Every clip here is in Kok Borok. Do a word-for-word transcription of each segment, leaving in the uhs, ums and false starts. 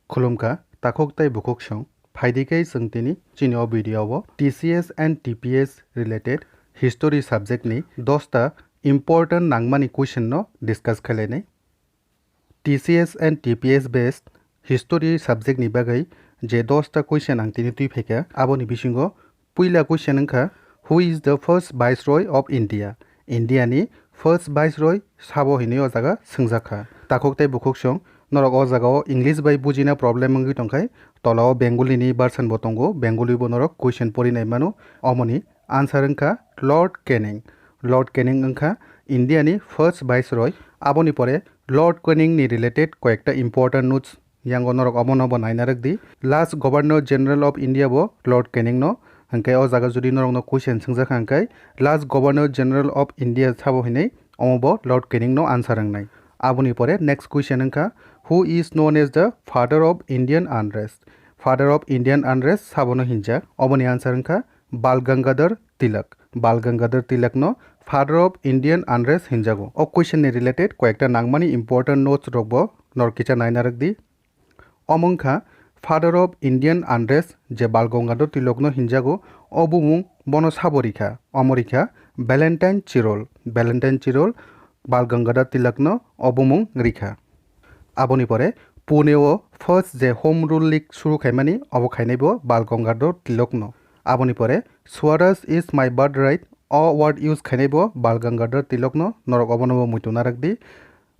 Khulumkha, takhuk tei bukhuk song. Phaidi khe chwng tini chini o video o T C S and T P S related history subject ni dosta important nangmani question no discuss khlainai. T C S and T P S based history subject ni bagwi je dosta question ang tini twi phaikha, aboni bisingo puila question wngkha, "Who is the first Viceroy of India?" India ni first Viceroy sabo hinwi o jaga swngjak kha. Takhuk tei bukhuk song, norok o jaga o English bai bujina problem wngwi tongkhai, tola o Bengali ni version bo tongo, Bengali bo norok question pori nai mano. Omoni answer wngkha Lord Canning. Lord Canning wngkha India ni first Viceroy. Aboni pore Lord Canning ni related koyekta important notes yango norok obono bo naina rwk di. Last Governor General of India bo Lord Canning no. Hwnkhe o jaga jodi norokno question swngjak kha hwnkhe last Governor General of India sabo hinwi omo bo Lord Canning no answer wngnai. Aboni pore next question wngkha, "Who is known as the father of Indian unrest?" Father of Indian unrest sabono hinjak. Oboni answer wngkha Bal Gangadhar Tilak. Bal Gangadhar Tilak no father of Indian unrest hinjago. O question ni related koyekta nangmani important notes rok bo norok kisa naina rwk di. Omo wngkha father of Indian unrest je Bal Gangadhar Tilok no hinjago. O bumung bono sabo rikha. Omo rikha Valentine Chirol. Valentine Chirol Bal Gangadhar Tilak no o bumung rikha. Aboni pore Pune o first je Home Rule League suru khaimani obo khainai bo Bal Gangadhar Tilok no. Aboni pore "Swaraj is my birthright" o word use khainai bo Bal Gangadhar Tilok no, norok obono bo muitu narak di.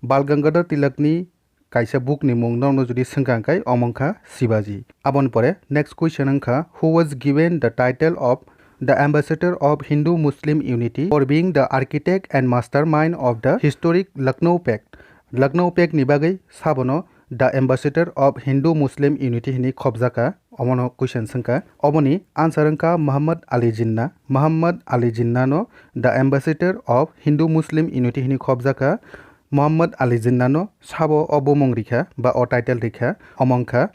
Bal Gangadhar Tilok ni kaisa book ni mung norokno jodi swngkha hwnkhe omo wngkha Shivaji. Aboni pore next question wngkha, "Who was given the title of the Ambassador of Hindu Muslim Unity for being the architect and mastermind of the historic Lucknow Pact?" Lucknow Pact ni bagwi sabono the Ambassador of Hindu Muslim Unity hinwi khobjakha, omono question swngkha. Oboni answer wngkha Muhammad Ali Jinnah. Muhammad Ali Jinnah no the Ambassador of Hindu Muslim Unity hinwi khobjakha. Muhammad Ali Jinnah no sabo o bumung rikha ba o title rikha, omo wngkha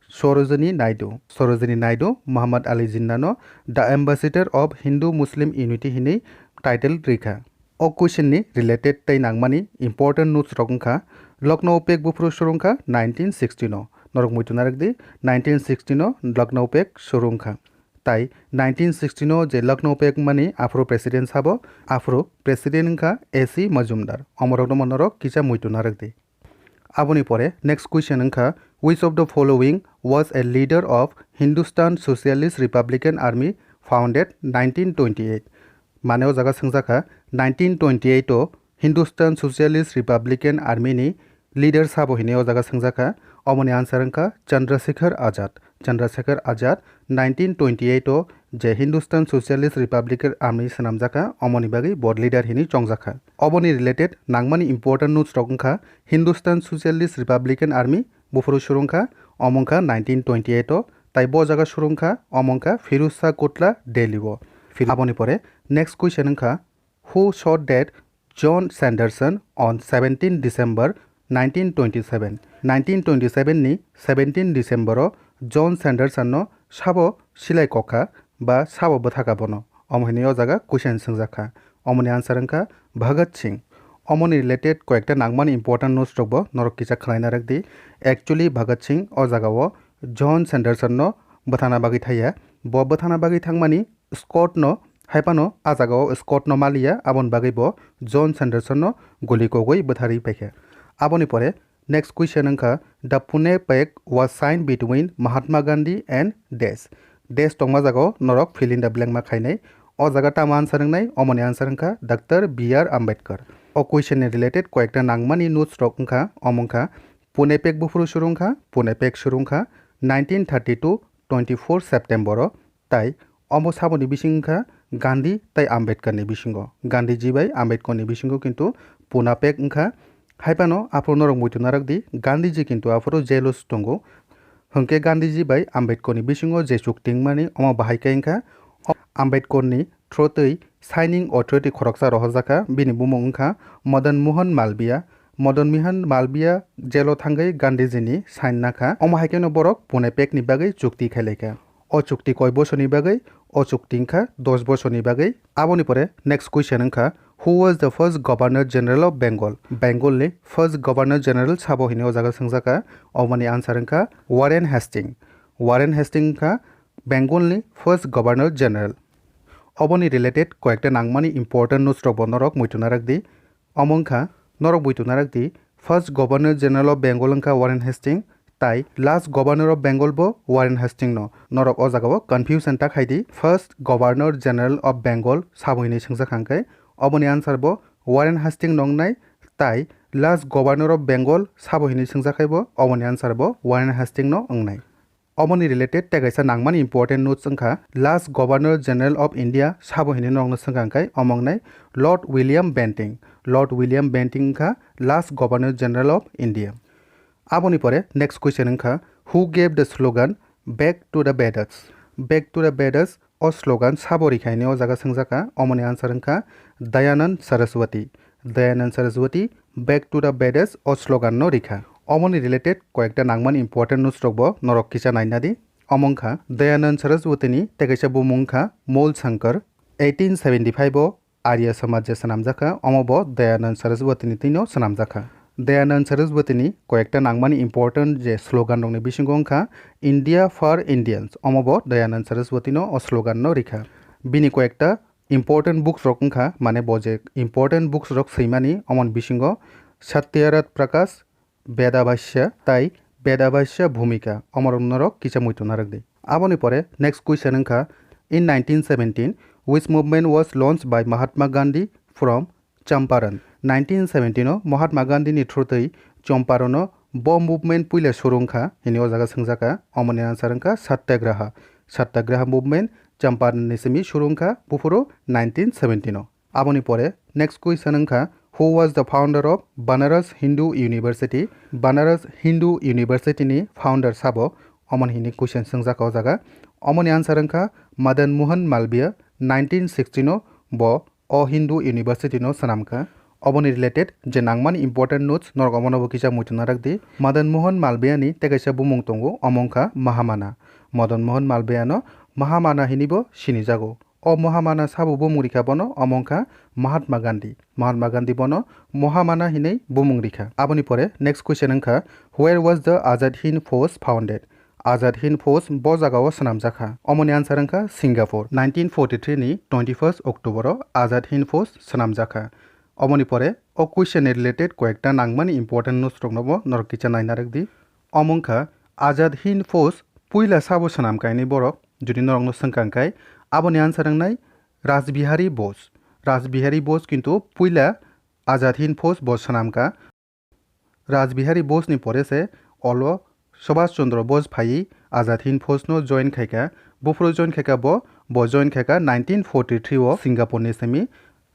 Sarojini Naidu. Sarojini Naidu Muhammad Ali Jinnah no the Ambassador of Hindu Muslim Unity hinwi title rikha. O question ni related tei nangmani important notes rok wngkha, Lucknow Pact buphuru suru wngkha nineteen sixty no. Norok muitu narak di, nineteen sixty no Lucknow Pact suru wngkha. Tai nineteen sixty no je Lucknow Pact mani aphuru president sabo, aphuru president wngkha A C Majumdar. Omorokno norok kisa muitu narak di. Aboni pore next question wngkha, "Which of the following was a leader of Hindustan Socialist Republican Army founded nineteen twenty-eight?" Mane o jaga swngjak kha, nineteen twenty-eight o Hindustan Socialist Republican Army ni leader sabo hinwi o jaga swngjak kha. Omoni answer wngkha Chandrasekhar Azad. Chandrasekhar Azad nineteen twenty-eight o je Hindustan Socialist Republican Army swnamjak kha, omoni bagwi bo leader hinwi chongjak kha. Oboni related nangmani important notes rok wngkha, Hindustan Socialist Republican Army buphuru suru wngkha, omo wngkha nineteen twenty-eight o, tai bo jaga suru wngkha, omo wngkha Firuz Shah Kotla, Delhi o. Fir-, aboni pore next question wngkha, "Who shot dead John Sanderson on seventeen December nineteen twenty-seven?" Nineteen twenty-seven ni seventeen December o John Sanderson no sabo silai kokha ba sabo bwthaka bono? Omo hinwi o jaga question swngjak kha. Omoni answer wngkha Bhagat Singh. Omoni related koyekta nangmani important notes rok bo norok kisa khwlaina rwk di. Actually Bhagat Singh o jaga o John Sanderson no bwthana bagwi thaiya. Bo bwthana bagwi thangmani Scott no, hai phano a jaga o Scott no maliya, aboni bagwi bo John Sanderson no guli kogwi bwtharwi paikha. Aboni pore next question wngkha, "The Pune Pact was signed between Mahatma Gandhi and dash." Dash tongma jaga o norok fill in the blank ma khainai. O jaga tamo answer wngnai, omoni answer wngkha Doctor B R Ambedkar. O question ni related koyekta nangmani notes rok wngkha, omo wngkha Pune Pact buphuru suru wngkha, Pune Pact suru wngkha nineteen thirty-two twenty-four September o, tai omo saboni bising wngkha Gandhi tai Ambedkar ni bisingo. Gandhiji bai Ambedkar ni bisingo kintu Pune Pact wngkha. Hai phano aphuru norok muitu narak di, Gandhiji kintu aphuru jail o se tongo. Hwnkhe Gandhiji bai Ambedkar ni bisingo je chukti wngmani omo bahai khe wngkha, o Ambedkar ni through twi signing authority khoroksa rohorjak kha, bini bumung wngkha Madan Mohan Malviya. Madan Mohan Malviya jail o thangwi Gandhiji ni sign nakha. Omo hai kheno borok Pune Pact ni bagwi chukti khailai kha. O chukti koi bosorni bagwi? O chukti wngkha dos bosorni bagwi. Aboni pore next question wngkha, Who was the first Governor General of Bengal? Bengal ni first Governor General sabo hinwi o jaga swngjaka. Oboni answer wngkha Warren Hastings. Warren Hastings wngkha Bengal ni first Governor General. Oboni related koyekta nangmani important news rok bo norok muitu narak di. Omo wngkha norok muitu narak di, first Governor General of Bengal wngkha Warren Hastings, tai last Governor of Bengal bo Warren Hastings no. Norok o jaga o confusion ta khai di, first Governor General of Bengal sabo hinwi swngjak hwnkhe, oboni answer bo Warren Hastings no wngnai, tai last Governor of Bengal sabo hinwi swngjak khai bo, oboni answer bo Warren Hastings no wngnai. Oboni related tei kaisa nangmani important news wngkha, last Governor General of India sabo hinwi norokno swngkha hwnkhe, omo wngnai Lord William Bentinck. Lord William Bentinck wngkha last Governor General of India. Aboni pore next question wngkha, who gave the slogan "Back to the Vedas"? "Back to the Vedas" o slogan sabo rikha hinwi o jaga swngjaka, omoni answer wngkha Dayanand Saraswati. Dayanand Saraswati "Back to the Vedas" o slogan no rikha. Omoni related koyekta nangmani important news rok bo norok kisa naina di. Omo wngkha Dayanand Saraswati ni tei kaisa bumung wngkha Mool Shankar. Eighteen seventy-five o Arya Samaj je swnamjakha, omo bo Dayanand Saraswati ni twino swnamjakha. Dayanand Saraswati ni koyekta nangmani important je slogan rokni bisingo wngkha "India for Indians", omo bo Dayanand Saraswati no o slogan no rikha. Bini koyekta important books rok wngkha, mane bo je important books rok swimani, omoni bisingo Satyarat Prakash, Vedabhasya tai Vedabhasya Bhumika, omorok norok kisa muitu narak di. Aboni pore next question wngkha, in nineteen seventeen, which movement was launched by Mahatma Gandhi from Champaran? Nineteen seventeen o Mahatma Gandhi ni through twi Champaran o bo movement puila suru wngkha hinwi o jaga swngjaka, omoni answer wngkha Satyagraha. Satyagraha movement Champaran ni simi suru wngkha buphuru nineteen seventeen o. Aboni pore next question wngkha, who was the founder of Banaras Hindu University? Banaras Hindu University ni founder sabo? Omoni hini question swngjak o jaga. Omoni answer wngkha Madan Mohan Malviya. Nineteen sixteen o bo o Hindu University no swnamkha. Oboni related je nangmani important notes norok omono bo kisa muitu narak di. Madan Mohan Malviya ni tei kaisa bumung tongo, omo wngkha Mahamana. Madan Mohan Malviya no Mahamana hini bo sinijago. O Mahamana sabo bumung rikha bono, omo wngkha Mahatma Gandhi. Mahatma Gandhi bono Mahamana hinwi bumung rikha. Aboni pore next question wngkha, where was the Azad Hind Fauj founded? Azad Hind Fauj bo jagao swnamjakha. Omoni answer wngkha Singapore. Nineteen forty-three ni twenty-first October o Azad Hind Fauj swnamjakha. Omoni pore o question ni related koyekta nangmani important news rokno bo norok kisa naina rwk di. Omo wngkha Azad Hind Fauj puila sabo swnam kainwi borok, jodi norokno swngkha hwnkhe, aboni answer wngnai Rajbihari Bose. Rajbihari Bose kintu puila Azad Hind Fauj bo swnamkha. Rajbihari Bose ni pore se olo Subhash Chandra Bose phaiwi Azad Hind Fauj no join khaikha. Buphuru join khaikha bo, bo join khaikha nineteen forty-three o Singapore ni simi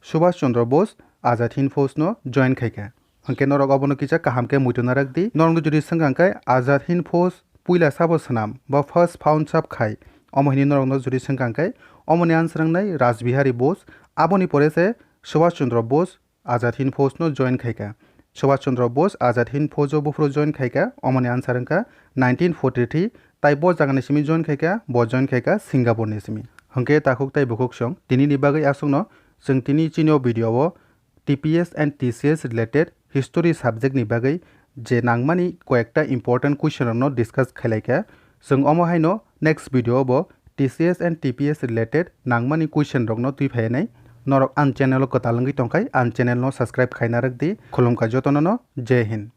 Subhash Chandra Bose Azad Hind Fauj no join khaikha. Hwnkhe norok obono kisa kaham khe muitu narak di. Norokno jodi swngkha hwnkhe Azad Hind Fauj puila sabo swnam ba first found sab khai, omo hinwi norokno jodi swngkha hwnkhe, omoni answer wngnai Rajbihari Bose. Aboni pore se Subhash Chandra Bose Azad Hind Fauj no join khaikha. Subhash Chandra Bose Azad Hind Fauj o buphuru join khaikha, omoni answer wngkha nineteen forty-three, tai bo jagani simi join khaikha, bo join khaikha Singapore ni simi. Hwnkhe takhuk tai bukhuk song, tini ni bagwi aswkno. Chwng tini chini o video o T P S and T C S related history subject ni bagwi je nangmani koyekta important question rokno discuss khailaikha. Chwng omo haino next video o bo T C S and T P S related nangmani question rokno twi phaiyanai. Norok ang channel o kwtal wngwi tongkhai ang channel no subscribe khaina rwk di. Khulumkha jotono no, Jai Hind.